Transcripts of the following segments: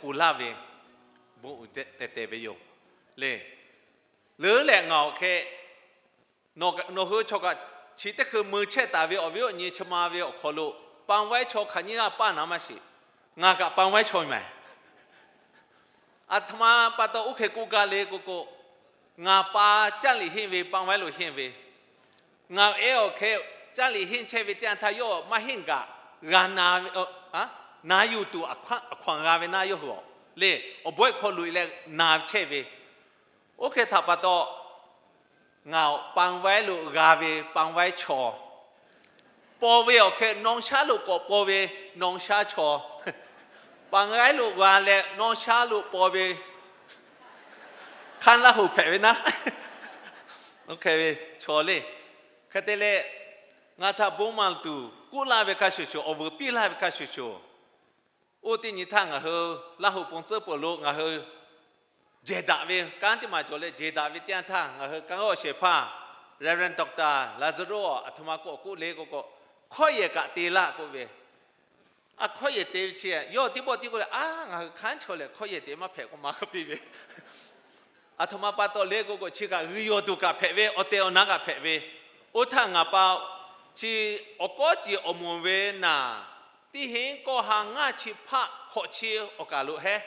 kuˬ laˇ ve bon uiˍ te te ve yoˬ le. Leuˉ leh ngaˬ awˬ hk'e nawˬ hui chaw kaꞈ chi teˇ hkui mui chehˇ taˍ ve awˬ viˉ awˬ nyi chi ma ve awˬ hk'aw lo ပန်းဝဲ chaw hk'aˬ nyiˇ g'aˇ paˇ naˍ maˇ shiˍ. Ngaˬ kaꞈ ပန်းဝဲ chaw maˬ. Aˬ htoꞈ ma pa taw oˇ hk'e k'oˆ gaˇ le k'o k'o, ngaˬ pa Caˇ liꞈ henˇ ve ပန်းဝဲ lo henˇ ve, ngaˬ ehˉ awˬ hk'e Caˇ liꞈ henˇ chehˇ ve teˇ yanˇ htaˇ yawˇ maˇ henˇ gaˬ g'a na, na yuˬ tuˬ awˬ hk'aw g'a ve naˇ yawˇ hui awˬ le, awˬ bawehˇ hk'aw loꞈ e leh na chehˇ ve. Oˇ hk'e htaꞈ pa taw ngaˬ ပန်းဝဲ lo g'a ve ပန်းဝဲ chaw, paw ve awˬ hk'e နောင်ရှား lo k'awꞈ paw ve နောင်ရှား chaw, ပန်းဝဲ lo g'a leh နောင်ရှား lo paw ve hkanˇ Laˇ huˍ hpehꞈ ve naˉ, oˇ hk'e ve chaw le. Hk'e te leh, ngaˬ htaꞈ bon maˍ tuˬ k'oˆ laˇ ve hk'a shuˍ shuˍ, awˬ vuiˬ piˇ laˇ ve hk'a shuˍ shuˍ, oˇ teˇ nyi htaˇ ngaˬ hui Laˇ huˍ pon tcuhˉ peuˬ lo ngaˬ hui jehˬ daꞈ ve kanˉ teˇ maˬ cawˬ leh jehˬ daꞈ ve teˇ yanˇ htaˇ, ngaˬ hui kanˉ g'awˇ shehˍ hpaˇ Reverend Doctor Laˇzaˍruˆ aˬ htoꞈ ma k'awꞈ k'oˆ le k'o k'o, hkawˇ yehˬ kaꞈ te laˇ k'oˆ ve. A, hkawˇ yehˬ te ve chi yawˇ teˇ pawˆ tiˉ k'oˆ leh, a, ngaˬ hui hkanˉ chaw lehˬ hkawˇ yehˬ te maˇ hpehꞈ k'o maˇ k'oˆ piˇ ve. Aˬ htoꞈ ma pa taw le k'o k'o, chi kaꞈ g'uiˬ yawˬ tuˬ kaꞈ hpehꞈ ve, awˬ tehˬ awˬ na kaꞈ hpehꞈ ve. Oˇ htaˇ ngaˬ pa chi awˬ kawˉ ceˬ awˬ moˍ ve naˍ, teˇ hinˉ kawˇ ha ngaˇ chi hpaˆ hk'awꞈ chi awˬ kaˬ lo hehˉ,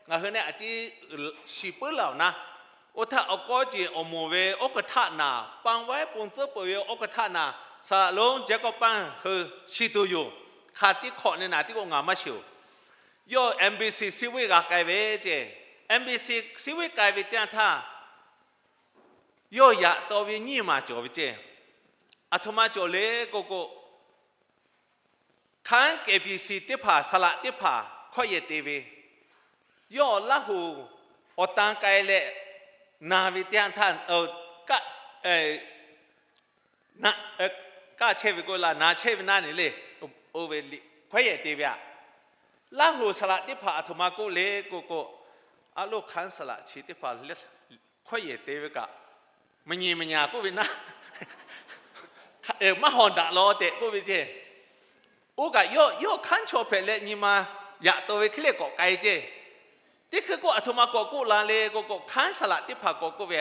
ngaˬ hui neˇ a ciˉ shiˍ puiˉ laˬ awˬ naˉ. Oˇ htaˇ awˬ kawˉ ceˬ awˬ moˍ ve awˉ hk'aw htaˆ naˍ, ပန်းဝဲ pon tcuhˉ peuˬ ve awˉ hk'aw htaˆ naˍ, saˍ laꞈ lonˉ แจ๊กกอปป้า hui shiˍ tuˬ yoˬ. Hk'aˬ teˇ hk'awꞈ ne naˍ tiˉ k'o ngaˬ maˇ shiˍ-oˬ. Yawˇ MBC စည်းဝေး g'a k'ai ve ceˇ. MBC စည်းဝေး k'ai ve teˇ yanˇ htaˇ, yawˇ yaꞈ taw ve nyiˇ maˬ cawˬ ve ceˇ. Aˬ htoꞈ ma cawˬ le k'o k'o, hkanˉ KBC teˇ hpaˍ saˍ laꞈ teˇ hpaˍ hkawˇ yehˬ te ve, yawˇ Laˇ huˍ awˬ tan k'ai leh na ve teˇ yanˇ htaˇ, kaˆ chehˇ ve k'o la na chehˇ ve naˉ ne le, oˇ ve hkawˇ yehˬ te ve aꞈ. Laˇ huˍ saˍ laꞈ teˇ hpaˍ aˬ htoꞈ ma k'oˆ le k'o k'o, a loˇ hkanˉ saˍ laꞈ chi teˇ hpaˍ hkawˇ yehˬ te ve kaꞈ maˇ nyi maˇ nyi k'oˆ ve naˉ, maˇ hawˍ daꞈ law tehꞈ k'oˆ ve ceˇ. Oˇ kaꞈ yawˇ yawˇ hkanˉ chaw hpehꞈ leh nyi ma yaꞈ taw ve hk'e leh k'awꞈ k'ai ceˇ. Teˇ hkui k'o aˬ htoꞈ ma k'awꞈ k'oˆ la le k'o k'o, hkanˉ saˍ laꞈ teˇ hpaˍ k'awꞈ k'oˆ ve,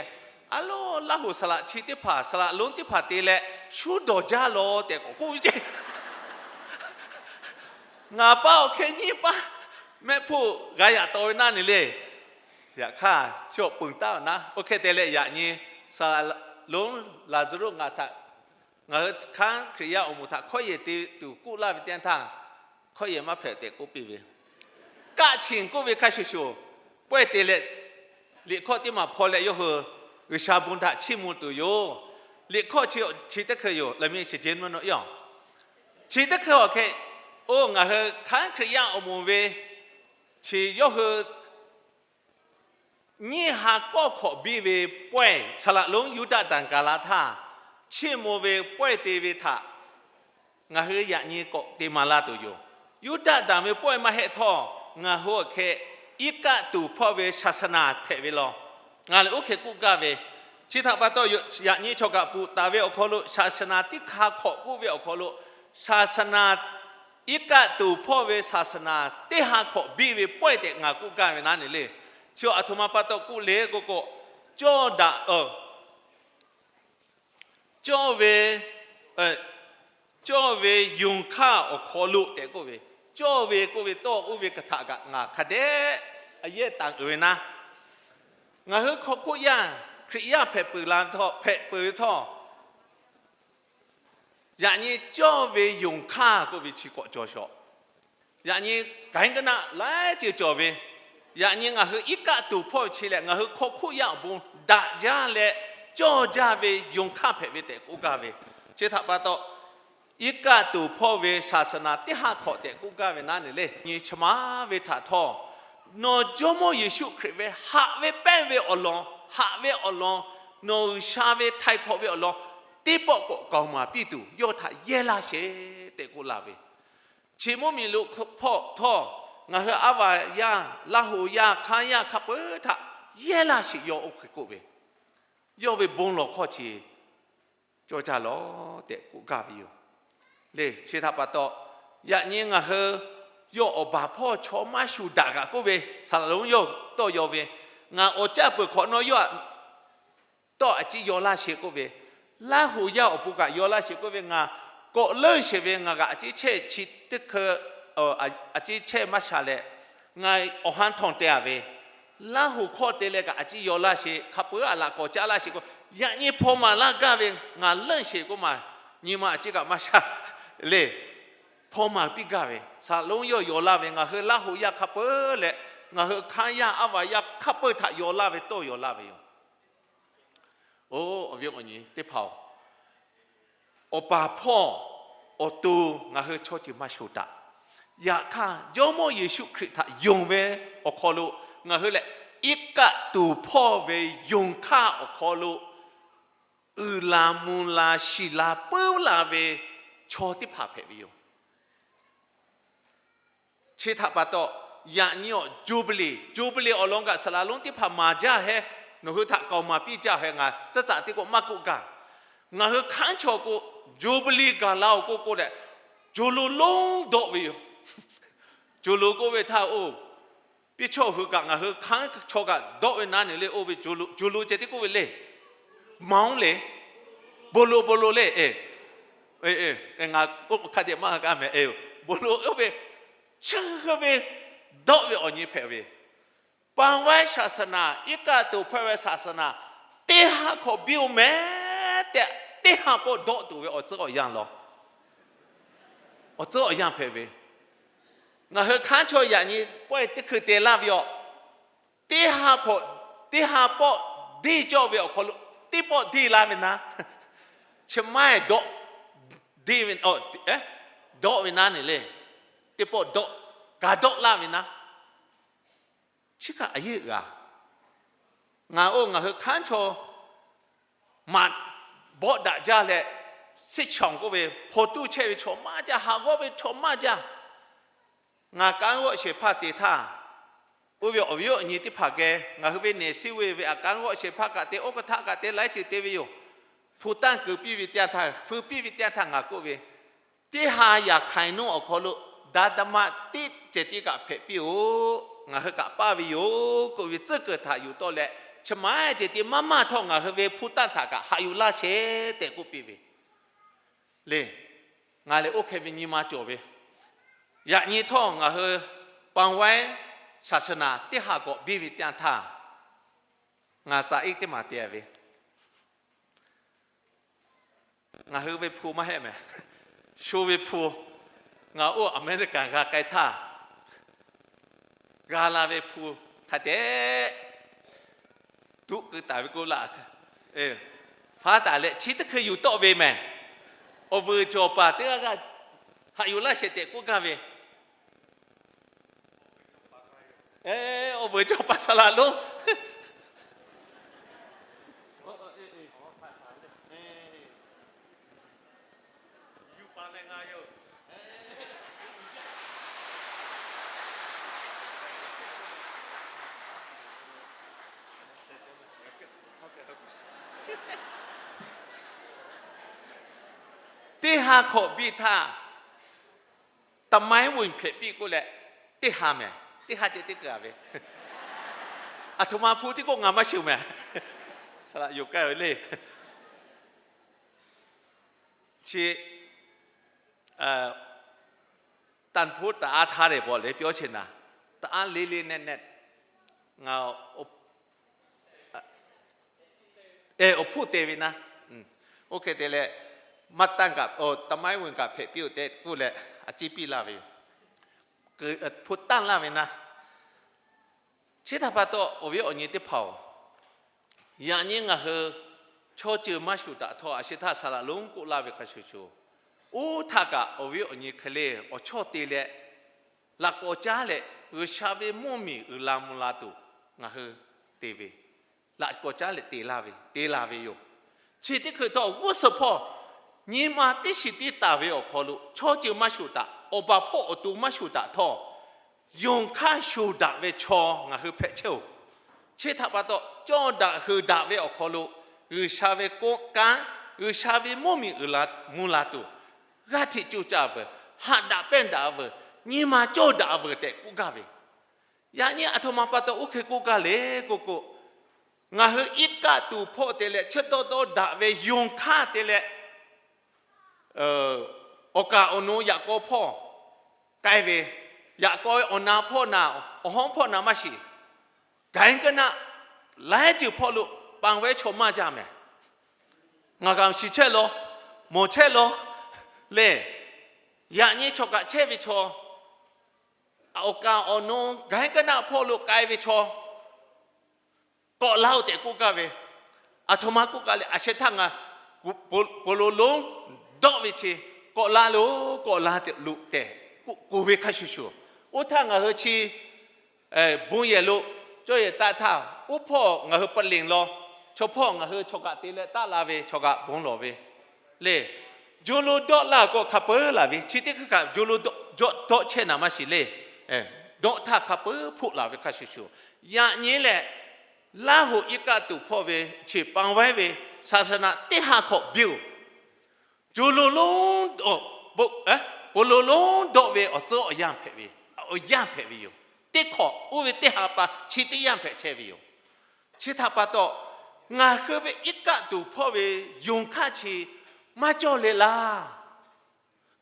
a loˇ Laˇ huˍ saˍ laꞈ chi teˇ hpaˍ saˍ laꞈ lonˉ teˇ hpaˍ te leh shuˉ dawˬ jaˇ law tehꞈ k'awꞈ k'oˆ ve ceˇ. Ngaˬ pa awˬ hk'e nyiˇ paˆ mehˆ hpfuhˇ g'a yaꞈ taw ve naˉ ne le. Yaꞈ hk'aˇ chi awˬ peuˬ taˉ awˬ naˉ, oˇ hk'e te leh yaꞈ nyi saˍ laꞈ lonˉ Laˍzaˍruˆ ngaˬ htaꞈ, ngaˬ hui hkanˉ Hkriꞈ yaˇ awˬ moˍ htaꞈ hkawˇ yehˬ te tuˬ k'oˆ laˇ ve teˇ yanˇ htaˇ, hkawˇ yehˬ maˇ hpehꞈ tehꞈ k'oˆ piˇ ve. Kaˆ chiˬ k'oˆ ve hk'a shuˍ shuˍ, pawehˇ te leh liꞈ hkawˇ teˇ maˬ hpaw leh yawˇ hui G'uiˬsha bon htaꞈ chiˇ mvuh tuˬ yoˬ. Liꞈ hkawˇ chi chi teˇ hkui yoˬ, laꞈ mi shiˍ jehˇ mvuhˇ naw yaˇ. Chi teˇ hkui awˬ hk'e, oˇ ngaˬ hui hkanˉ Hkriꞈ yaˇ awˬ moˍ ve chi yawˇ hui nyiˇ ha kawˇ hkawꞈ biˇ ve pawehˇ, saˍ laꞈ lonˉ Yuˇdaꞈ tanˬ gaˬ la htaˇ, chiˇ mvuh ve pawehˇ te ve htaꞈ ngaˬ hui yaꞈ nyi k'awꞈ te maˍ laˇ tuˬ yoˬ. Yuˇdaꞈ tanˬ ve pawehˇ maˇ heˆ htawˇ, ngaˬ hui awˬ hk'e iˉ kaˆ tuˬ hpawˇ ve saˍsaˍnaˍ hpehꞈ ve law. Ngaˬ lehˬ oˇ hk'e k'oˆ gaˇ ve, chi htaꞈ pa taw yaꞈ nyi chaw kaꞈ puꞈ taˍ ve awˬ hk'aw lo saˍsaˍnaˍ teˇ hk'aˇ hk'awꞈ k'oˆ ve awˬ hk'aw lo, saˍsaˍnaˍ iˉ kaˆ tuˬ hpawˇ ve saˍsaˍnaˍ teˇ ha hk'awꞈ biˇ ve pawehˇ tehꞈ ngaˬ k'oˆ gaˇ ve naˉ ne le. Chi aˬ htoꞈ ma pa taw k'oˆ le k'o k'o, cawˇ daꞈ, cawˇ ve, cawˇ ve yonˍ hkaˇ awˬ hk'aw lo tehꞈ k'oˆ ve, cawˇ ve k'oˆ ve tawˇ oˇ ve htaꞈ kaꞈ ngaˬ hk'a dehꞈ a yehˇ tanˍ uiˍ ve naˉ, ngaˬ hui hk'aw hk'oˆ yaˇ Hkriꞈ yaˇ hpehꞈ peuˬ la htawˇ, hpehꞈ peuˬ ve htawˇ, yaꞈ nyi cawˇ ve yonˍ hkaˇ k'oˆ ve chi k'awꞈ cawˬ shawˍ. Yaꞈ nyi ไกด์ไลน์ laiˉ ceuˬ cawˬ ve, yaꞈ nyi ngaˬ hui iˉ kaˆ tuˬ hpawˇ ve chi lehˬ, ngaˬ hui hk'aw hk'oˆ yaˇ awˬ bon daꞈ jaˇ leh cawˇ jaˇ ve yonˍ hkaˇ hpehꞈ ve tehꞈ k'oˆ gaˇ ve. Chi htaꞈ pa taw, iˉ kaˆ tuˬ hpawˇ ve saˍsaˍnaˍ teˇ ha hk'awꞈ tehꞈ k'oˆ gaˇ ve naˉ ne le. Nyi chi ma ve htaꞈ htawˇ, nawˬ Jawˇmawˇ Yeˍsuˆ Hkriꞈ ve haꞈ ve pehnˇ ve awˬ lawn, haꞈ ve awˬ lawn, nawˬ G'uiˬsha ve htaiˍ hk'awꞈ ve awˬ lawn teˇ pawˆ k'awꞈ kawˍ maˍ piˇ tuˬ yawˇ htaꞈ yehˇ laˇ sheˍ tehꞈ k'oˆ laˇ ve. Chi mvuhˇmiˬ lo hpawˇ htawˇ, ngaˬ hui aˉ vaˬ yaˇ, Laˇ huˍ yaˇ, hkanˇ yaˇ hk'a peu-eˬ htaꞈ yehˇ laˇ sheˍ yawˇ oˇ hk'e k'oˆ ve. Yawˇ ve bon lawˬ hkawˇ chi cawˇ jaˇ lawˬ tehꞈ k'oˆ gaˇ ve yoˬ. Le, chi htaꞈ pa taw, yaꞈ nyi ngaˬ hui yawˇ awˬ baˬ hpawˇ chaw maˇ shuˍ daꞈ kaꞈ k'oˆ ve, saˍ laꞈ lonˉ yawˇ tawˇ yaw ve, ngaˬ awˬ caˇ peuˬ hk'awꞈ nawˉ yawˇ htaꞈ tawˇ a ciˉ yaw laˇ sheˍ k'oˆ ve, Laˇ hu yaˇ awˬ pon kaꞈ yaw laˇ sheˍ k'oˆ ve, ngaˬ kawꞈ leuˆ sheˍ ve, ngaˬ kaꞈ a ciˉ chehˇ chi teˇ hkui, a ciˉ chehˇ maˇ sha leh, ngaˬ awˬ ha htawnˍ te a ve, Laˇ hu hkawˇ te leh kaꞈ a ciˉ yaw laˇ sheˍ, hk'a peu-eˬ a laꞈ k'awꞈ caˉ laˇ sheˍ k'o, yaꞈ nyi hpaw maˍ laˇ gaˇ ve, ngaˬ leuˆ sheˍ k'oˆ maˬ, nyi ma a ciˉ kaꞈ maˇ sha le. Hpaw maˍ piˇ gaˇ ve, saˍ laꞈ lonˉ yawˇ yaw laˇ ve, ngaˬ hui Laˇ hu yaˇ hk'a peu-eˬ leh, ngaˬ hui hkanˉ yaˇ aˉ va yaˇ hk'a peu-eˬ htaꞈ yaw laˇ ve, tawˇ yaw laˇ ve yoˬ. Oˇ, awˬ viˉ awˬ nyi teˇ hpaˍ-oˬ, awˬ baˬ hpawˇ awˬ to ngaˬ hui chaw ceuˬ maˇ shuˍ daꞈ. Yaꞈ hk'aˇ, Jawˇmawˇ Yeˍsuˆ Hkriꞈ htaꞈ yonˍ ve awˬ hk'aw lo ngaˬ hui lehˬ, iˉ kaˆ tuˬ hpawˇ ve yonˍ hk'aˇ awˬ hk'aw lo uiˍ la mvuh la shiˍ la puiˉ la ve chaw teˇ hpaˍ hpehꞈ ve yoˬ. Chi htaꞈ pa taw, yaꞈ nyi awˬ Juˇbiˍliˍ, Juˇbiˍliˍ awˬ lawn kaꞈ saˍ laꞈ lonˉ teˇ hpaˍ maˍ jaˇ heh, nawˬ hui htaꞈ k'aoˍ maˍ piˇ jaˇ heh, ngaˬ caˇ caˇ teˇ k'o maˇ k'oˆ gaˇ. Ngaˬ hui hkanˉ chaw k'o, Juˇbiˍliˍ gaˬ la-oˬ k'oˆ k'oˆ leh, co lo lonˉ dawˆ ve yoˬ. Co lo k'oˆ ve htaˇ, oˇ, piˇ chawˇ hui kaꞈ ngaˬ hui hkanˉ chaw kaꞈ dawˆ ve naˉ neˬ le, oˇ ve co lo, co lo ceh tiˉ k'oˆ ve le. Maˍ-oˬ le. Bon lo, bon lo le. Ngaˬ k'oˆ hk'a dehꞈ maˇ g'a mehˍ. Bon lo oˇ ve chi hk'e ve dawˆ ve awˬ nyi hpehꞈ ve, ပန်ဝဲ ศาสนา, iˉ kaˆ tuˬ hpawˇ ve ศาสนา teˇ ha hk'awꞈ biˇ-oˬ mehˍ tehꞈ, teˇ ha pawˆ dawˆ tuˬ ve awˬ tcuhˉ awˬ yanˇ law. Awˬ tcuhˉ awˬ yanˇ hpehꞈ ve, ngaˬ hui hkanˉ chaw yaꞈ nyi pawehˇ teˇ hkui te laˇ ve yoˬ. Teˇ ha hk'awꞈ, teˇ ha pawˆ deˇ cawˇ ve awˬ hk'aw lo, teˇ pawˆ deˇ laˇ ve naˉ, chi maˇ dawˆ, deˇ ve, dawˆ ve naˉ neˬ le, teˇ pawˆ dawˆ, ga dawˆ laˇ ve naˉ, chi kaꞈ a yeˇ g'a. Ngaˬ oˇ ngaˬ hui hkanˉ chaw maꞈ bawˆ daꞈ jaˇ leh, စစ်ရှောင် k'oˆ ve hpaw tuˇ chehˇ ve chaw maˇ jaˇ, haꞈ g'awˇ ve chaw maˇ jaˇ. Ngaˬ kanˉ g'awˆ shehˍ hpaˇ te htaˇ, oˇ ve awˬ viˉ awˬ nyi teˇ hpaˍ geh ngaˬ hui ve neˬ siˉ ve ve aꞈ kanˉ g'awˆ shehˍ hpaˇ kaꞈ te, oˇ hk'aˇ htaˇ kaꞈ te, laiˉ ceuˬ te ve yoˬ. Hpu tanˇ kuiˬ piˇ ve teˇ yanˇ htaˇ, feu piˇ ve teˇ yanˇ htaˇ ngaˬ k'oˆ ve, teˇ ha yaꞈ hk'aiˍ nawˉ awˬ hk'aw lo daꞈ daꞈ ma teˇ cehˬ tiˉ kaꞈ hpehꞈ piˇ-oˬ. Ngaˬ hui kaꞈ paˇ ve yoˬ k'oˆ ve tcuhˉ kuiˬ htaꞈ yuˬ tawˆ leh, chi ma cehˬ tiˉ maˇ maˇ htawˇ ngaˬ hui ve hpu tanˇ htaꞈ kaꞈ haꞈ yuˬ laˇ sheˍ tehꞈ k'oˆ piˇ ve le. Ngaˬ lehˬ oˇ hk'e ve nyi ma cawˬ ve, yaꞈ nyi htawˇ ngaˬ hui ပန်ဝဲ ศาสนา teˇ ha k'awꞈ biˇ ve teˇ yanˇ htaˇ, ngaˬ สาอีก teˇ maˬ te ve, ngaˬ hui ve hpu maˇ heˆ mehˍ. Sho ve hpu, ngaˬ oˇ Aˍmeˍriˆkaˍ g'a k'ai htaˇ, g'a la ve hpu hk'a dehꞈ tuˆ keu taˍ ve k'oˆ laˇ. Faˉ taˍ leh chi teˇ hkui yuˬ tawˆ ve mehˍ. Awˬ vuiˬ cawˬ paˍ teˇ g'aˇ g'aˇ haꞈ yuˬ laˇ shehˍ tehꞈ k'oˆ gaˇ ve, awˬ vuiˬ cawˬ paˍ saˍ laꞈ lonˉ teˇ ha hkawꞈ biˇ htaˇ, သမိုင်းဝင် hpehꞈ piˇ k'oˆ leh, teˇ ha mehˍ, teˇ ha ceh teˇ keu a ve, aˬ htoꞈ ma hpu tiˉ k'oˆ ngaˬ maˇ shuˍ mehˍ. Saˍ laꞈ yonˍ k'ai ve le. Chi ตำบลตาดอาทา le บ่ le ပြောချင်တာ, တအားလေးလေးနက်နက်, ngaˬ အဲ awˬ hpfuhˆ te ve naˉ. Oˇ hk'e te leh, maˇ tanˇ kaꞈ, သမိုင်းဝင် kaꞈ hpehꞈ piˇ-oˬ tehꞈ k'oˆ leh, a ciˉ piˇ laˇ ve yoˬ. Hpu tanˇ laˇ ve naˉ. Chi htaꞈ pa taw, awˬ viˉ awˬ nyi teˇ hpaˍ-oˬ, yaꞈ nyi ngaˬ hui chaw ceuˬ maˇ shuˍ daꞈ htawˇ, a shi htaˇ saˍ laꞈ lonˉ k'oˆ laˇ ve hk'a shuˍ shuˍ, oˇ htaˇ kaꞈ awˬ viˉ awˬ nyi hk'e le awˬ chawˇ te leh, laꞈ k'awꞈ caˉ leh G'uiˬsha ve mvuhˇmiˬ uiˍ la mvuh la tuˬ ngaˬ hui te ve, laꞈ k'awꞈ caˉ leh te laˇ ve, te la ve yoˬ. Chi teˇ hkui htawˇ g'uˇ suhˍ hpawˇ nyi ma teˇ shiˍ tiˉ taˍ ve awˬ hk'aw lo, chaw ceuˬ maˇ shuˍ daꞈ, awˬ baˬ hpawˇ awˬ to maˇ shuˍ daꞈ htawˇ, yonˍ hkanˇ shuˍ daꞈ ve chaw ngaˬ hui hpehꞈ chehˇ-oˬ. Chi htaꞈ pa taw, cawˇ daꞈ heuˬ daꞈ ve awˬ hk'aw lo, G'uiˬsha ve kawˆ kanˉ, G'uiˬsha ve mvuhˇmiˬ uiˍ la mvuh la tuˬ, g'aˇ hteꞈ coˇ caˇ veuˬ, haꞈ daꞈ pehnˇ daꞈ veuˬ, nyi ma cawˇ daꞈ veuˬ tehꞈ k'oˆ gaˇ ve. Yaꞈ nyi aˬ htoꞈ ma pa taw oˇ hk'e k'oˆ gaˇ le k'o k'o, ngaˬ hui iˉ kaˆ tuˬ hpawˇ te leh chi taw taw daꞈ ve yonˍ hkaˇ te leh, awˬ kaˍ awˬ nu yaꞈ k'aw hpawˇ k'ai ve, yaꞈ k'aw ve awˬ na hpawˇ na, awˬ hawˉ hpawˇ na maˇ shiˍ, gaˬ-e k'o naˆ, laiˉ ceuˬ hpawˇ lo ပန်ဝဲ chaw maˇ jaˇ mehˍ. Ngaˬ kaꞈ shiˍ chehˇ law, mawˬ chehˇ law le. Yaꞈ nyi chaw kaꞈ chehˇ ve chaw, awˬ kaˍ awˬ nu gaˬ-e k'o naˆ hpawˇ lo k'ai ve chaw k'awꞈ laˇ-oˬ tehꞈ k'oˆ gaˇ ve. Aˬ htoꞈ ma k'oˆ gaˇ le, aˬ sheh htaˇ ngaˬ ponˬ loˍ lonˉ dawˆ ve chi, k'awꞈ laˇ loˬ, k'awꞈ laˇ tehꞈ loꞈ tehꞈ k'oˆ ve hk'a shuˍ shuˍ, oˇ htaˇ ngaˬ hui chi bon yehˬ lo cawˇ yehˬ taˆ htaˇ, oˇ hpawˇ ngaˬ hui pa lehˬ law, chaw hpawˇ ngaˬ hui chaw kaꞈ te leh taˆ la ve, chaw kaꞈ bon lawˬ ve le. Jo lo dawˆ laˇ k'o hk'a peu laˬ ve, chi teˇ hkui kaꞈ jo lo dawˆ chehˇ naˍ maˇ shiˍ le. Dawˆ htaˇ hk'a peu hpoˆ laˬ ve hk'a shuˍ shuˍ, yaꞈ nyi lehˬ, Laˇ huˍ iˉ kaˆ tuˬ hpawˇ ve chi ပန်ဝဲ ve ศาสนา teˇ ha hkawꞈ biˇ-oˬ, jo lo lonˉ, ponˬ loˍ lonˉ dawˆ ve awˬ tcuhˉ awˬ yanˇ hpehꞈ ve, awˬ yanˇ hpehꞈ ve yoˬ. Teˇ hkawꞈ oˇ ve teˇ ha pa chi teˇ yanˇ hpehꞈ chehˇ ve yoˬ. Chi htaꞈ pa taw, ngaˬ hui ve iˉ kaˆ tuˬ hpawˇ ve yonˍ hkaˇ chi maˇ cawˇ le laˇ.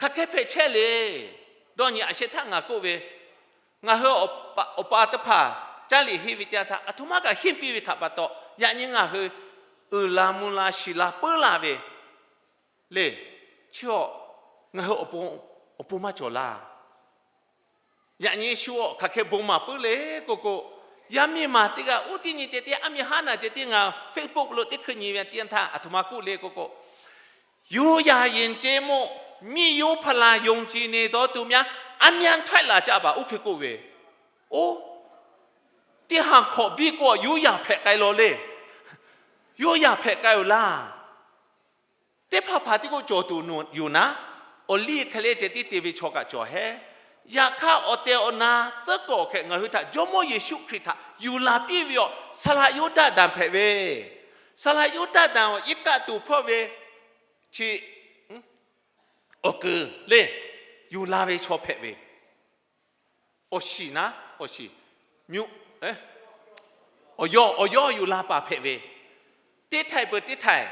Hk'aˬ hk'e hpehꞈ chehˇ le. Dawˇ nyi aˬ sheh htaˇ ngaˬ k'oˆ ve, ngaˬ hui awˬ pa teˇ hpaˍ caˇ liꞈ henˇ ve teˇ yanˇ htaˇ aˬ htoꞈ ma kaꞈ henˇ piˇ ve htaꞈ pa taw, yaꞈ nyi ngaˬ hui uiˍ la mvuh la shiˍ la puiˉ la ve le. Chi awˬ, ngaˬ hui awˬ pon, awˬ pon maˇ cawˬ laˇ. Yaꞈ nyi shu awˬ hk'aˬ hk'e bon maˍ puiˉ le k'o k'o, yaˇ miˇ ma teˇ g'aˇ uˉ tiˇ nyi ceh tiˉ, aˉ miˇ haˉ naˬ ceh tiˉ ngaˬ Facebook lo teˇ hkui nyi ve teˇ yanˇ htaˇ aˬ htoꞈ ma k'oˆ le k'o k'o, ယူးယီဢုယဉ်ကျေးမှု မိရိုးဖလာယုံကြည်နေသောသူများ အမြန်ထွက်လာကြပါ oˇ hk'e k'oˆ ve. Oˇ, teˇ ha hkawꞈ biˇ k'o ရိုးရာ hpehꞈ k'ai law le. ရိုးရာ hpehꞈ k'ai-oˬ laˇ. Teˇ hpaˍ hpaˍ tiˉ k'o cawˬ tuˬ yoˬ naˉ, awˬ liˇ hk'e le ceh tiˉ te ve chaw kaꞈ cawˬ hehˉ. Yaꞈ hk'aˇ awˬ tehˬ awˬ na tcuhˉ kawꞈ hk'e ngaˬ hui htaꞈ Jawˇmawˇ Yeˍsuˆ Hkriꞈ htaꞈ yuˬ laˬ piˇ ve awˬ saˍ laꞈ Yoˇtaˆ တန် hpehꞈ ve, saˍ laꞈ Yoˇtaˆ တန် awˬ iˉ kaˆ tuˬ hpawˇ ve chi awˬ kuiˬ le, yuˬ la ve chaw hpehꞈ ve, awˬ shiˍ naˉ awˬ shiˍ, awˬ yawˇ awˬ yawˇ yuˬ la paˍ hpehꞈ ve, teˇ htaiˍ peuˬ teˇ htaiˍ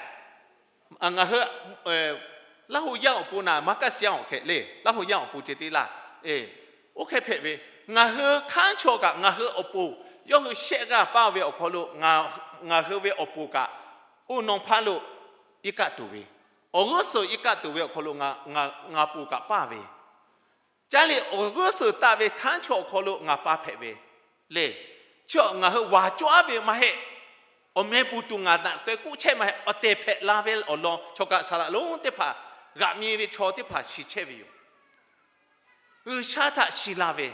ngaˬ hui Laˇ huˍ yaˇ awˬ pon naˍ, maˇ kaˇ siˍ yaˇ awˬ hk'e le, Laˇ huˍ yaˇ awˬ pon ceh tiˉ laˇ. Oˇ hk'e hpehꞈ ve, ngaˬ hui hkanˉ chaw kaꞈ ngaˬ hui awˬ pon yawˇ hui shehˆ g'aˇ paˇ ve awˬ hk'aw lo ngaˬ hui ve awˬ pon kaꞈ, oˇ nawˬ hpaˇ lo iˉ kaˆ tuˬ ve, awˬ g'uˇ suhˍ iˉ kaˆ tuˬ ve awˬ hk'aw lo ngaˬ pon kaꞈ paˇ ve, caˇ liꞈ awˬ g'uˇ suhˍ taˆ ve hkanˉ chaw awˬ hk'aw lo ngaˬ pa hpehꞈ ve le. Chi ngaˬ hui ဝါကြွား ve maˇ heˆ. Awˬ meh puˬ tuˬ ngaˬ naꞈ teh k'oˆ chehˇ maˇ heˆ. Awˬ tehˬ hpehꞈ la ve awˬ lawn chaw kaꞈ saˍ laꞈ lonˉ teˇ hpaˍ, g'aꞈ mi ve chaw teˇ hpaˍ shiˍ chehˇ ve yoˬ. G'uiˬsha htaꞈ shiˍ la ve,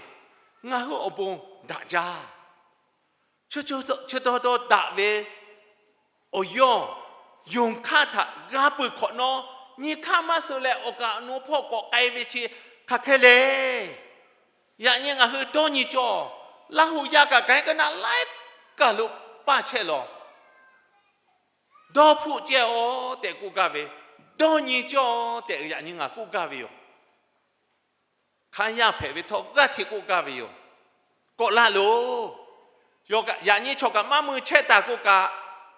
ngaˬ hui awˬ bon daꞈ jaˇ. Chi taw taw daꞈ ve awˬ yawˇ yonˍ hkaˇ htaꞈ g'a peuˬ hk'awꞈ nawˉ, nyi hkaˇ maˇ suh leh awˬ kaˍ awˬ nu hpawˇ k'awꞈ k'ai ve chi hk'aˬ hk'e le. Yaꞈ nyi ngaˬ hui dawˇ nyi cawˇ. Laˇ huˍ yaˇ kaꞈ gaˬ-e k'o naˆ laiˉ kaˬ lo paˇ chehˇ law. Dawˇ hpfuhˆ ceh-oˬ tehꞈ k'oˆ gaˇ ve, dawˇ nyi cawˇ tehꞈ yaꞈ nyi ngaˬ k'oˆ gaˇ ve yoˬ. Hk'aˇ yaˇ hpehꞈ ve htawˇ g'aˇ hteꞈ k'oˆ gaˇ ve yoˬ. K'awꞈ laˇ loˬ. Yaꞈ nyi chaw kaꞈ maˇ mui chehˇ taˍ k'o kaꞈ,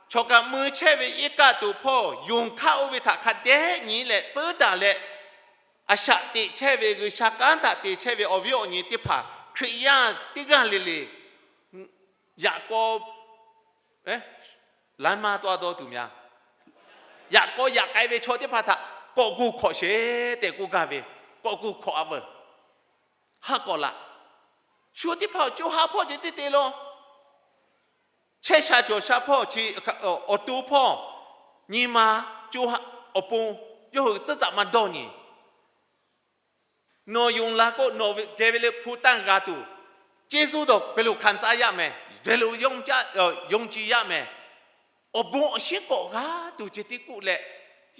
chaw kaꞈ mui chehˇ ve iˉ kaˆ tuˬ hpawˇ yonˍ hkaˇ oˇ ve htaꞈ hk'a dehꞈ nyi leh tcuhˉ daꞈ leh, a shaꞈ teꞈ chehˇ ve G'uiˬsha kanˉ htaꞈ te chehˇ ve awˬ viˉ awˬ nyi teˇ hpaˍ Hkriꞈ yaˇ teˇ g'aˇ le le, yaꞈ k'aw, laiˉ maˇ tawˇ dawˇ tuˬ myaˇ, yaꞈ k'aw yaꞈ k'ai ve chaw teˇ hpaˍ htaꞈ k'awꞈ gu hk'awꞈ sheˍ tehꞈ k'oˆ gaˇ ve, k'awꞈ gu hk'awꞈ-a veuˬ. Haˉ k'awꞈ laꞈ. Shu teˇ hpaˍ co ha hpawˇ ceh tiˉ te law. Chehˇ sha cawˬ sha hpawˇ chi, awˬ to hpawˇ, nyi ma, co ha, awˬ pon, yawˇ hui tcuhˉ taˍ maˇ dawˇ nyi. Nawˬ yonˍ la k'o, nawˬ geh ve le hpu tanˇ g'a tuˬ, ကျေးဇူးတော် geh lo hkanˍ caˇ yaˇ mehˍ, geh lo yonˍ ci yaˇ mehˍ, awˬ bon awˬ shinˉ k'awꞈ g'a tuˬ ceh tiˉ k'oˆ leh,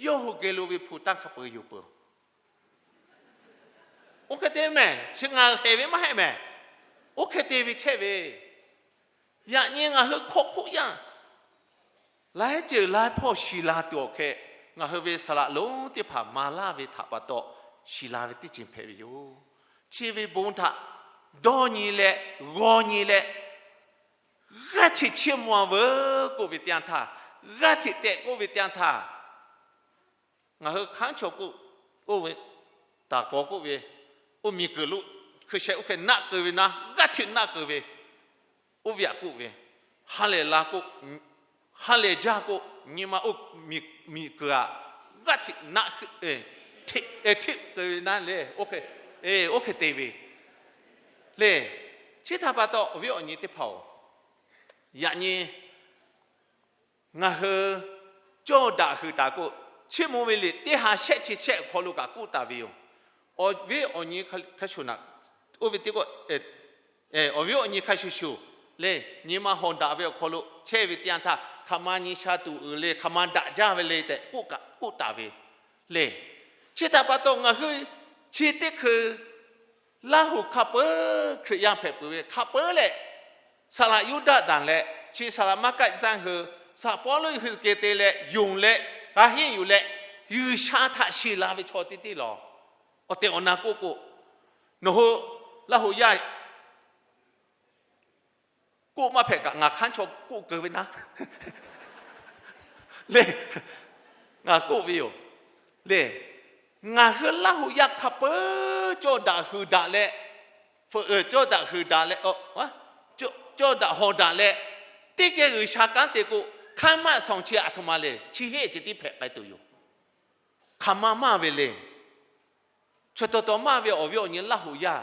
yawˇ hui geh lo ve hpu tanˇ hk'a peu-eˬ yoˬ peuˬ. Oˇ hk'e te mehˍ, chi ngaˬ hui hk'e ve maˇ heˆ mehˍ. Oˇ hk'e te ve chehˇ ve, yaꞈ nyi ngaˬ hui hk'awꞈ hk'oˆ yaˇ laiˉ ceuˬ laiˉ hpawˇ shiˍ la tuˬ awˬ hk'e, ngaˬ hui ve saˍ laꞈ lonˉ teˇ hpaˍ maˍ laˇ ve htaꞈ pa taw, shiˍ la ve teˇ ceuˬ hpehꞈ ve yoˬ. chi ve bon htaꞈ dawˇ nyi leh, g'aw nyi leh, g'aˇ hteꞈ chiˇ mvuh-a veuˬ k'oˆ ve teˇ yanˇ htaˇ, g'aˇ hteꞈ tehꞈ k'oˆ ve teˇ yanˇ htaˇ, ngaˬ hui hkanˉ chaw k'oˆ, oˇ ve, taˍ kawˍ k'oˆ ve, oˇ miˬ kuiˬ lo hkui sheh oˇ hk'e naˆ keu ve naˆ, g'aˇ hteꞈ naˆ keu ve, oˇ ve htaꞈ k'oˆ ve, ha lehˬ la k'o, ha lehˬ jaˇ k'o, nyi ma oˇ miˬ kuiˬ aꞈ g'aˇ hteꞈ naˆ, hteꞈ keu ve naˆ le, oˇ hk'e te ve le. Chi htaꞈ pa taw, awˬ viˉ awˬ nyi teˇ hpaˍ-oˬ, yaꞈ nyi ngaˬ hui cawˇ daꞈ huiˍ taˍ k'o, chiˇ mvuh ve liꞈ teˇ ha shehˆ chi shehˆ awˬ hk'aw lo kaꞈ k'oˆ taˍ ve yoˬ. Awˬ viˉ awˬ nyi hk'a shuˍ shuˍ na, oˇ ve teˇ k'o, awˬ viˉ awˬ nyi hk'a shuˍ shuˍ le, nyi ma hawˍ daꞈ ve awˬ hk'aw lo chehˇ ve teˇ yanˇ htaˇ, hk'aˬ ma nyi sha tuˬ uiˍ le, hk'aˬ ma daꞈ jaˇ ve le tehꞈ k'oˆ kaꞈ k'oˆ taˍ ve le. Chi htaꞈ pa taw, ngaˬ hui chi teˇ hkui Laˇ huˍ hk'a peuˬ Hkriꞈ yaˇ hpehꞈ peuˬ ve hk'a peuˬ leh, saˍ laꞈ Yuˇdaꞈ tanˬ leh chi saˍ laꞈ maˇ kaˆ zaˇ hui, saˍ Pawˇluꞈ hui keh te leh yonˍ leh, g'a henˇ yuˬ leh, G'uiˬsha htaꞈ shiˍ la ve chaw teˇ teˇ lawˬ. Awˬ tehˬ awˬ na k'oˆ k'o, nawˬ hui Laˇ huˍ yaˇ k'oˆ maˇ hpehꞈ kaꞈ, ngaˬ hkanˉ chaw k'oˆ keu ve naˆ le, ngaˬ k'oˆ ve yoˬ le. Ngaˬ hui Laˇ huˍ yaˇ hk'a peuˬ cawˇ daꞈ hui daꞈ leh, cawˇ daꞈ hui daꞈ leh, cawˇ daꞈ hawˍ daꞈ leh, teˇ geh G'uiˬsha kanˉ te k'o, hkanˉ maˆ shawˍ chi aˬ htoꞈ ma le, chi heˆ ceh tiˉ hpehꞈ k'ai tuˬ yoˬ. Hk'aˬ ma maˇ ve le. Chaw taw taw maˇ ve awˬ viˉ awˬ nyi Laˇ huˍ yaˇ,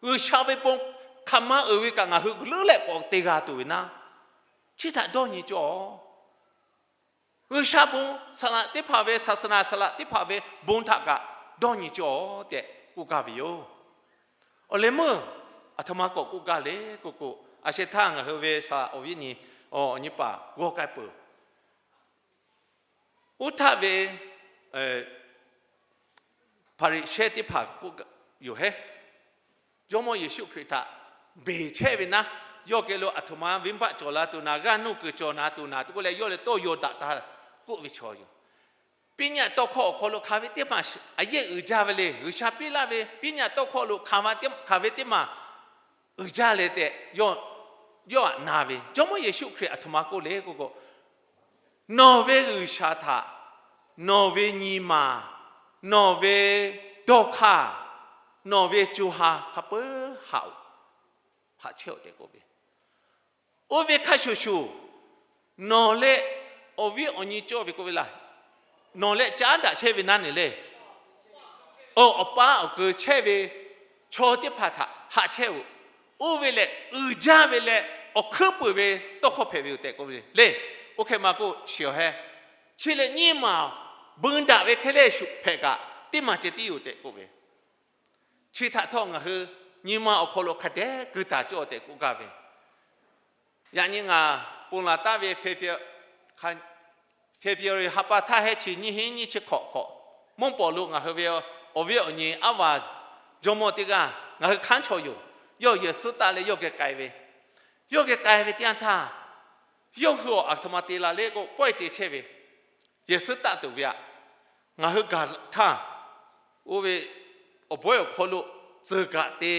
G'uiˬsha ve bon hk'aˬ ma uiˍ ve kaꞈ ngaˬ hui leuˉ leh k'awꞈ te g'a tuˬ ve naˆ, chi htaꞈ dawˇ nyi cawˇ. G'uiˬsha bon saˍ laꞈ teˇ hpaˍ ve, saˍsaˍnaˍ saˍ laꞈ teˇ hpaˍ ve bon htaꞈ kaꞈ dawˇ nyi cawˇ tehꞈ k'oˆ gaˇ ve yoˬ. Awˬ leh meuˇ aˬ htoꞈ ma k'awꞈ k'oˆ gaˇ le k'oˆ k'o, a sheh htaˇ ngaˬ hui ve saˍ laꞈ awˬ viˉ nyi, awˬ nyi paˍ g'awˇ k'ai peuˬ. Oˇ htaˇ ve Hpaˍriˍsehˇ teˇ hpaˍ k'oˆ yoˬ hehˉ, Jawˇmawˇ Yeˍsuˆ Hkriꞈ htaꞈ beˬ chehˇ ve naˆ, yawˇ geh lo aˬ htoꞈ ma venˇbaˆ cawˬ la tuˬ naˍ, g'aˇ nuˇ kuiˬ cawˬ naˍ tuˬ naˍ te k'oˆ leh, yawˇ leh tawˇ yaw daꞈ taˍ k'oˆ ve chaw yoˬ. Piˇ nyaˆ tawˇ hkawˇ awˬ hk'aw lo hk'aˬ ve teˇ maˬ a yehˇ uiˍ jaˇ ve le. G'uiˬsha piˇ laˇ ve piˇ nyaˆ tawˇ hkawˇ lo hk'aˬ ve teˇ maˬ uiˍ jaˇ le tehꞈ, yawˇ aꞈ na ve. Jawˇmawˇ Yeˍsuˆ Hkriꞈ aˬ htoꞈ ma k'oˆ le k'oˆ k'o, nawˬ ve G'uiˬsha htaꞈ nawˬ ve nyi ma, nawˬ ve dawˇ hk'aˇ, nawˬ ve co ha hk'a peuˬ haꞈ-oˬ, haꞈ chehˇ-oˬ tehꞈ k'oˆ ve. Oˇ ve hk'a shuˍ shuˍ, nawˬ leh awˬ viˉ awˬ nyi cawˇ ve k'oˆ ve laˇ, nawˬ leh caˉ daꞈ chehˇ ve naˆ nehˬ le, awˬ pa awˬ kuiˬ chehˇ ve chaw teˇ hpaˍ htaꞈ haꞈ chehˇ-oˬ. Oˇ ve lehˬ uiˍ jaˇ ve leh awˬ hkuiˉ puiˍ ve tawˇ hkawˇ hpehꞈ ve yoˬ tehꞈ k'oˆ ve le. Oˇ hk'e ma k'oˆ shiˍ-oˬ hehˉ, chi lehˬ nyiˇ maˬ bun daꞈ ve hk'e leh shuˍ hpehꞈ kaꞈ, teˇ maˬ ceh tiˉ yoˬ tehꞈ k'oˆ ve. Chi htaꞈ htawˇ ngaˬ hui nyi ma awˬ hk'aw lo hk'a dehꞈ keu taˍ cawˇ tehꞈ k'oˆ gaˇ ve. Yaꞈ nyi ngaˬ ponˬ laˬ taˍ ve February ha pa htaˇ hehˉ chi nyiˇ hinˉ nyiˇ chi hk'awꞈ hk'awꞈ, mvuhˇ pawˍ lo ngaˬ hui ve awˬ viˉ awˬ nyi aˉ vaˬ jawˇmawˇ teˇ g'aˇ ngaˬ hui hkanˉ chaw yoˬ. Yawˇ yehˬ suhˉ taˆ leh yawˇ geh k'ai ve. Yawˇ geh k'ai ve teˇ yanˇ htaˇ, yawˇ hui awˬ aˬ htoꞈ ma te la le k'o, pawehˇ te chehˇ ve, yehˬ suhˉ taˆ tuˬ ve aꞈ, ngaˬ hui gaˬ htaˇ, oˇ ve awˬ bawehˇ awˬ hk'aw lo tcuhˍ kaꞈ te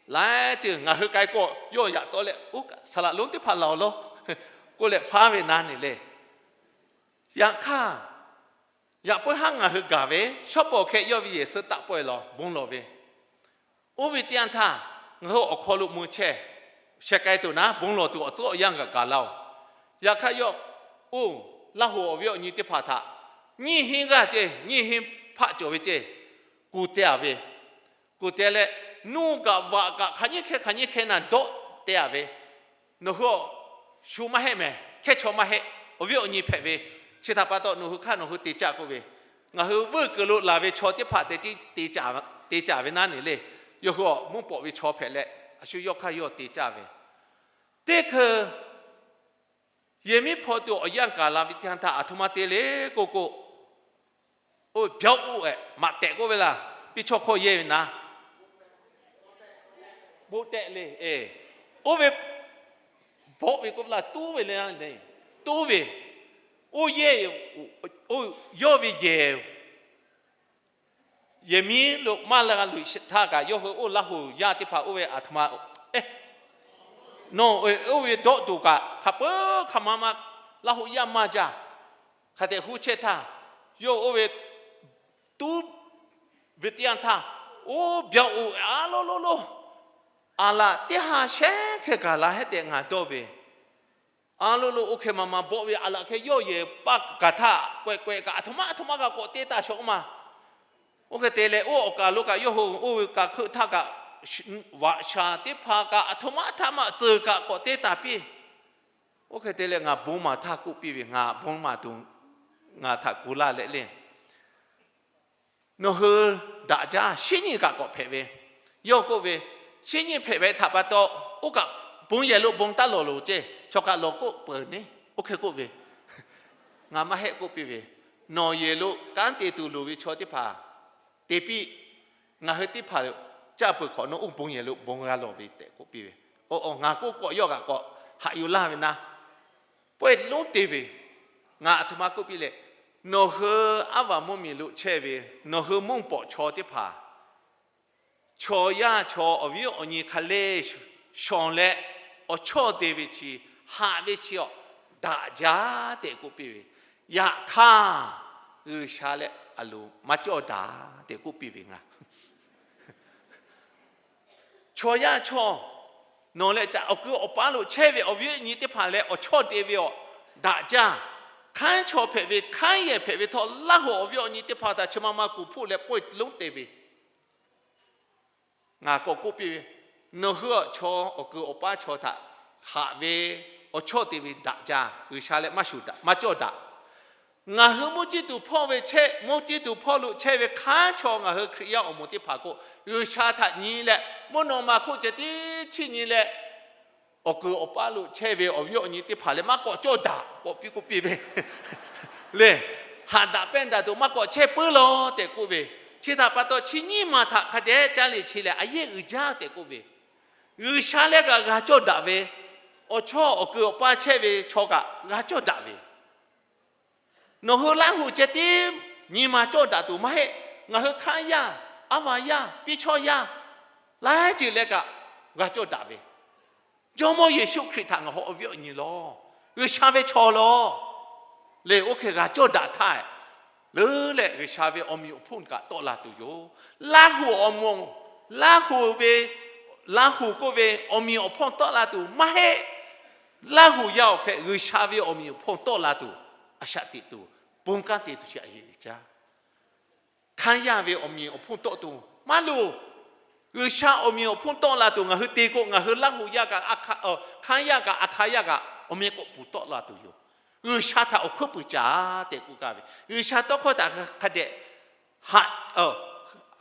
laiˉ ceuˬ ngaˬ hui k'ai k'o, yawˇ yaꞈ taw leh, oˇ saˍ laꞈ lonˉ teˇ hpaˍ laˬ-oˬ law k'oˆ leh faˉ ve naˆ nehˬ le. Yaꞈ hk'aˇ, yaꞈ puiˉ haˉ ngaˬ hui gaˬ ve shawˉ pawˍ hkeh yawˇ ve yehˬ suhˉ taˆ pawehˇ law bon lawˬ ve. Oˇ ve teˇ yanˇ htaˇ, ngaˬ hui awˬ hk'aw lo mui chehˇ, sheh k'ai tuˬ naˉ bon lawˬ tuˬ awˬ tcuhˉ awˬ yanˇ g'a gaˬ laˇ-oˬ. Yaꞈ hk'aˇ yawˇ, oˇ Laˇ huˍ awˬ viˉ awˬ nyi teˇ hpaˍ htaꞈ nyiˇ hinˉ g'aˇ ceh, nyiˇ hinˉ hpaˆ cawˬ ve ceh, kuˬ te-a ve, kuˬ te leh, nuˇ kaꞈ vaꞈ kaꞈ hk'aˬ nyiˇ hkehˇ hk'aˬ nyiˇ hkehˇ naˬ dawˆ te-a ve, nawˬ hui awˬ shu maˇ heˆ mehˍ, hkehˇ chaw maˇ heˆ, awˬ viˉ awˬ nyi hpehꞈ ve, chi htaꞈ pa taw nawˬ hui hk'aˇ nawˬ hui te caˇ k'oˆ ve, ngaˬ hui veuˇ kuiˬ lo laˬ ve chaw teˇ hpaˍ te te caˇ ve naˆ nehˬ le, yawˇ hui awˬ mvuhˇ pawˍ ve chaw hpehꞈ leh, a shu yawˇ hk'aˇ yawˇ te caˇ ve, teˇ hkui yehˬ miˉ hpaw tuˬ awˬ yanˇ gaˬ la ve teˇ yanˇ htaˇ aˬ htoꞈ ma te le k'oˆ k'o, oˇ ve byaoˆ oˇ-ehˍ maꞈ tehꞈ k'oˆ ve laˇ, piˇ chawˇ hkawˇ yehˇ ve naˉ, bon tehꞈ le, oˇ ve bawˆ ve k'oˆ ve laˇ, tuˉ ve le, tuˉ ve, oˇ yehˇ, yawˇ ve yehˬ Yehˬ miˉ lo maˇ la luˬ sheˍ htaˇ kaꞈ, yawˇ hui oˇ Laˇ huˍ yaˇ teˇ hpaˍ oˇ ve aˬ htoꞈ ma, eˬ, nawˬ oˇ ve dawˆ tuˬ kaꞈ hk'a peuˬ hk'a ma ma Laˇ huˍ yaˇ maˇ jaˇ. Hk'a dehꞈ huˉ chehˇ htaˇ, yawˇ oˇ ve tuˉ ve teˇ yanˇ htaˇ, oˇ byaꞈ oˬ a lo lo lo, aˬ laˬ teˇ ha shehˉ hkeh gaˬ la hehˉ tehꞈ ngaˬ dawˇ ve, a lo lo oˇ hkeh ma ma bawˆ ve aˬ laˬ hkeh yawˇ yehˬ paˇ gaˬ htaˇ, k'awehꞈ k'awehꞈ kaꞈ aˬ htoꞈ ma aˬ htoꞈ ma kaꞈ k'awꞈ te taˍ shawˍ ma. Oˇ hk'e te leh, oˇ awˬ kaˬ lo kaꞈ yawˇ hui oˇ ve kaˬ hkeuˆ htaˇ kaꞈ, vaꞈ shaˍ teˇ hpaˍ kaꞈ aˬ htoꞈ ma htaꞈ maˇ tcuhˍ kaꞈ k'awꞈ te taˍ piˇ. Oˇ hk'e te leh, ngaˬ bon maˍ htaˇ k'oˆ piˇ ve, ngaˬ bon maˍ tuˬ ngaˬ htaꞈ kuˬ laˇ leh le, nawˬ hui daꞈ jaˇ, shinˉ nyiˇ kaꞈ k'awꞈ hpehꞈ ve. Yawˇ k'oˆ ve, shinˉ nyiˇ hpehꞈ ve htaꞈ pa taw, oˇ kaꞈ bon yehˬ lo bon taˇ lawˬ loˬ ceˇ, chaw kaꞈ lawˬ k'oˆ peuˬ neˉ, oˇ hk'e k'oˆ ve. Ngaˬ maˇ heˆ k'oˆ piˇ ve, nawˬ yehˬ lo kanˉ te tuˬ loˍ ve chaw teˇ hpaˍ te piˇ. Ngaˬ hui teˇ hpaˍ caˇ peuˬ hk'awꞈ nawˉ, oˇ bon yehˬ lo bon g'a lawˬ ve tehꞈ k'oˆ piˇ ve. Oˇ, ngaˬ k'oˆ k'awꞈ yawˇ kaꞈ k'awꞈ haꞈ yuˬ laˇ ve na, pawehˇ lonˉ te ve, ngaˬ aˬ htoꞈ ma k'oˆ piˇ leh, nawˬ hui aˉ vaˬ mvuhˇ miˬ lo chehˇ ve, nawˬ hui mvuhˇ pawꞈ chaw teˇ hpaˍ, chaw yaˇ chaw awˬ viˉ awˬ nyi hk'a le shawˍ leh, awˬ chawˇ te ve chi, haꞈ ve chi awˬ, daꞈ jaˇ tehꞈ k'oˆ piˇ ve. Yaꞈ hk'aˇ, G'uiˬsha leh aˬ loˍ maˇ cawˇ daꞈ tehꞈ k'oˆ piˇ ve ngaˬ. Chaw yaˇ chaw, nawˬ leh caꞈ awˬ ku awˬ paˉ lo chehˇ ve awˬ viˉ awˬ nyi teˇ hpaˍ leh awˬ chawˇ te ve awˬ, daꞈ jaˇ. Hkanˉ chaw hpehꞈ ve, hkanˉ yehˬ hpehꞈ ve htawˇ, Laˇ huˍ awˬ viˉ awˬ nyi teˇ hpaˍ htaꞈ chi ma ma kuˬ hpfuhˆ leh pawehˇ lonˉ te ve, ngaˬ k'awꞈ k'oˆ piˇ ve, nawˬ hui awˬ chaw awˬ ku awˬ paˉ chaw htaꞈ haꞈ ve, awˬ chawˇ te ve daꞈ jaˇ. G'uiˬsha leh maˇ shuˍ daꞈ, maˇ cawˇ daꞈ. Ngaˬ hui mvuhˇ ciˇ tuˬ hpawˇ ve chehˇ, mvuhˇ ciˇ tuˬ hpawˇ lo chehˇ ve hkanˉ chaw ngaˬ hui Hkriꞈ yaˇ awˬ moˍ teˇ hpaˍ k'o, G'uiˬsha htaꞈ nyi leh, mvuhˇ naw ma hk'oˆ ceh tiˉ chiˇ nyi leh, awˬ ku awˬ paˉ lo chehˇ ve awˬ viˉ awˬ nyi teˇ hpaˍ leh maˇ k'awꞈ cawˇ daꞈ k'awꞈ piˇ k'oˆ piˇ ve le. Haꞈ daꞈ pehnˇ daꞈ tuˬ maˇ k'awꞈ chehˇ puiˉ law tehꞈ k'oˆ ve. Chi htaꞈ pa taw, chi nyiˇ maˬ htaꞈ hk'a dehꞈ ca le chi lehˬ, a yehˉ uiˍ jaˇ tehꞈ k'oˆ ve. G'uiˬsha leh kaꞈ g'a cawˇ daꞈ ve, awˬ chawˇ awˬ ku awˬ paˉ chehˇ ve chaw kaꞈ g'a cawˇ daꞈ ve. Nawˬ hui Laˇ huˍ ceh tiˉ nyi ma cawˇ daꞈ tuˬ maˇ heˆ. Ngaˬ hui hkanˉ yaˇ, aˉ vaˬ yaˇ, piˇ chawˇ yaˇ, laiˉ ceuˬ leh kaꞈ g'a cawˇ daꞈ ve, Jawˇmawˇ Yeˍsuˆ Hkriꞈ htaꞈ ngaˬ hui awˬ viˉ awˬ nyi lawˬ, G'uiˬsha ve chaw lawˬ le. Oˇ hk'e g'a cawˇ daꞈ htaˇ, leuˉ leh G'uiˬsha ve awˬ meꞈ awˬ hponˇ kaꞈ tawˆ la tuˬ yoˬ. Laˇ huˍ awˬ moˍ, Laˇ huˍ ve, Laˇ huˍ k'oˆ ve awˬ meꞈ awˬ hponˇ tawˆ la tuˬ maˇ heˆ. Laˇ huˍ yaˇ awˬ hk'e G'uiˬsha ve awˬ meꞈ awˬ hponˇ tawˆ la tuˬ, a shaꞈ teꞈ tuˬ, bon kanˉ te tuˬ chi a yeꞈ jaˇ. Hkanˉ yaˇ ve awˬ meꞈ awˬ hponˇ tawˆ tuˬ maˇ loˬ. G'uiˬsha awˬ meꞈ awˬ hponˇ tawˆ la tuˬ ngaˬ hui te k'o, ngaˬ hui Laˇ huˍ yaˇ kaꞈ, hkanˉ yaˇ kaꞈ, a hk'a yaˇ kaꞈ awˬ meh k'awꞈ puˬ tawˆ la tuˬ yoˬ. G'uiˬsha htaꞈ awˬ hkuiˉ puiˍ caˍ tehꞈ k'oˆ gaˇ ve, G'uiˬsha tawˇ hkawˇ htaꞈ hk'a dehꞈ haꞈ,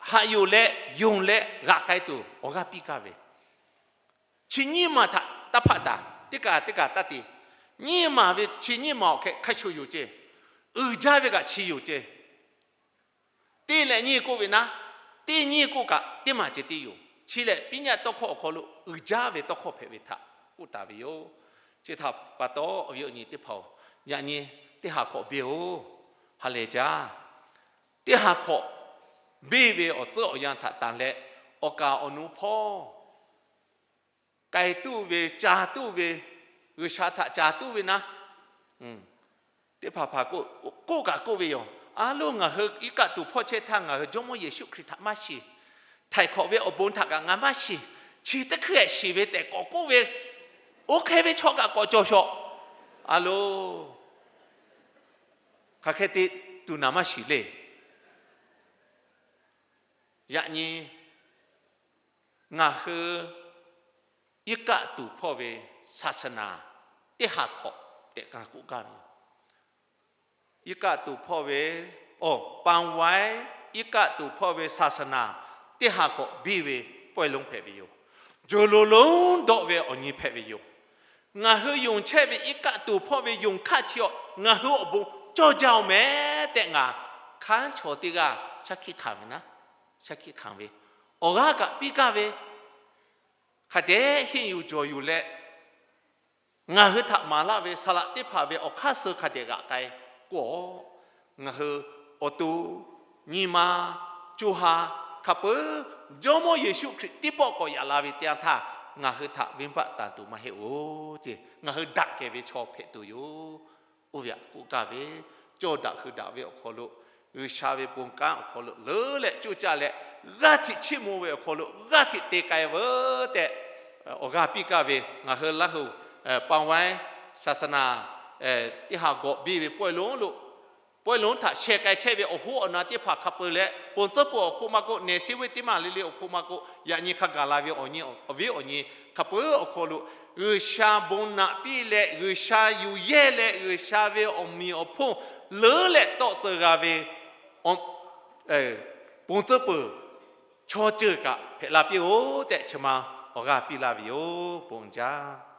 haꞈ yuˬ leh yonˍ leh g'aꞈ k'ai tuˬ awˬ g'aˇ piˇ gaˇ ve, chi nyiˇ maˬ htaꞈ taˇ hpaˆ taˍ. Teˇ kaꞈ teˇ kaꞈ taˇ te. Nyiˇ maˬ ve chi nyiˇ maˬ awˬ hk'e hk'a shuˍ yoˬ ceˇ. Uiˍ jaˇ ve kaꞈ chi yoˬ ceˇ. Teˇ leh nyiˇ k'oˆ ve naˉ, teˇ nyiˇ k'oˆ kaꞈ teˇ maˬ ceh tiˉ yoˬ. Chi lehˬ, piˉ nyaˆ tawˇ hkawˇ awˬ hk'aw lo uiˍ jaˇ ve tawˇ hkawˇ hpehꞈ ve htaꞈ k'oˆ taˍ ve yoˬ. Chi htaꞈ pa taw, awˬ viˉ awˬ nyi teˇ hpaˍ-oˬ, yaꞈ nyi teˇ ha hk'awꞈ beˇ-oˬ. Ha lehˬ jaˇ. Teˇ ha hk'awꞈ beˇ ve awˬ tcuhˉ awˬ yanˇ htaꞈ tanˬ leh, awˬ kaˍ awˬ nu hpawˇ k'ai tuˬ ve, ca tuˬ ve, G'uiˬsha htaꞈ ca tuˬ ve naˉ, teˇ hpaˍ hpaˍ k'oˆ kaꞈ k'oˆ ve yoˬ. A loˉ, ngaˬ hui iˉ kaˆ tuˬ hpawˇ chehˇ htaˇ ngaˬ hui Jawˇmawˇ Yeˍsuˆ Hkriꞈ htaꞈ maˇ shiˍ. Htaiˍ hk'awꞈ ve awˬ bon htaꞈ kaꞈ ngaˬ maˇ shiˍ. Chi teˇ hkui shiˍ ve tehꞈ k'awꞈ k'oˆ ve, oˇ hk'e ve chaw kaꞈ k'awꞈ cawˬ shawˍ. A loˉ, hk'aˬ hk'e te tuˬ naˍ maˇ shiˍ le. Yaꞈ nyi ngaˬ hui iˉ kaˆ tuˬ hpawˇ ve ศาสนา teˇ ha hk'awꞈ tehꞈ k'oˆ gaˇ ve, iˉ kaˆ tuˬ hpawˇ ve, awˬ, ปางไว้ iˉ kaˆ tuˬ hpawˇ ve ศาสนา teˇ ha hk'awꞈ biˇ ve pawehˇ lonˉ hpehꞈ ve yoˬ. Jawˬ loꞈ lonˉ dawˆ ve awˬ nyi hpehꞈ ve yoˬ. Ngaˬ hui yonˍ chehˇ ve iˉ kaˆ tuˬ hpawˇ ve yonˍ hkaˆ chi awˬ, ngaˬ hui awˬ bon cawˇ jaˇ-oˬ mehˍ tehꞈ ngaˬ hkanˉ chaw teˇ g'aˇ shaˉ hkiˆ hkanˍ ve naˉ, shaˉ hkiˆ hkanˍ ve, awˬ g'aˇ kaꞈ piˇ gaˇ ve, hk'a dehꞈ henˇ yuˬ jawˬ yuˬ leh, ngaˬ hui htaꞈ maˍ laˇ ve saˍ laꞈ teˇ hpaˍ ve awˬ hk'aˇ suh hk'a dehꞈ g'aꞈ k'ai k'o, ngaˬ hui awˬ to nyi ma co ha hk'a peuˬ Jawˇmawˇ Yeˍsuˆ Hkriꞈ teˇ pawˆ k'awꞈ yaꞈ la ve teˇ yanˇ htaˇ, ngaˬ hui htaꞈ venˇbaˆ tanˬ tuˬ maˇ heˆ-oˬ ce. Ngaˬ hui daꞈ kehˬ ve chaw hpehꞈ tuˬ yoˬ. Oˇ ve htaꞈ k'oˆ gaˇ ve, cawˇ daꞈ hui daꞈ ve awˬ hk'aw lo, G'uiˬsha ve bon kanˉ awˬ hk'aw lo leuˉ leh coˇ caˇ leh, g'aˇ hteꞈ chiˇ mvuh ve awˬ hk'aw lo g'aˇ hteꞈ te k'ai veuˬ tehꞈ, awˬ g'aˇ piˇ gaˇ ve. Ngaˬ hui Laˇ huˍ ပန်းဝဲ ศาสนา teˇ ha gawꞈ biˇ ve pawehˇ lonˉ lo, pawehˇ lonˉ htaꞈ sheh k'ai chehˇ ve awˬ hoˉ awˬ na teˇ hpaˍ hk'a peuˬ leh, ponˬ tcuhˉ peuˬ awˬ hk'oˆ maˇ k'oˆ, nehˬ shiˍ ve teˇ maˬ le le awˬ hk'oˆ maˇ k'oˆ, yaꞈ nyi hk'a gaˬ la ve awˬ nyi, awˬ viˉ awˬ nyi hk'a peuˬ awˬ hk'aw lo, G'uiˬsha bon naꞈ piˇ leh G'uiˬsha yuˬ yehˇ leh G'uiˬsha ve awˬ meꞈ awˬ hponˇ leuˉ leh tawˆ tcuh g'a ve ponˬ tcuhˉ peuˬ chaw ceuˬ kaꞈ hpehꞈ la piˇ-oˬ tehꞈ, chi ma awˬ g'aˇ piˇ laˇ ve yoˬ. Bon jaˇ.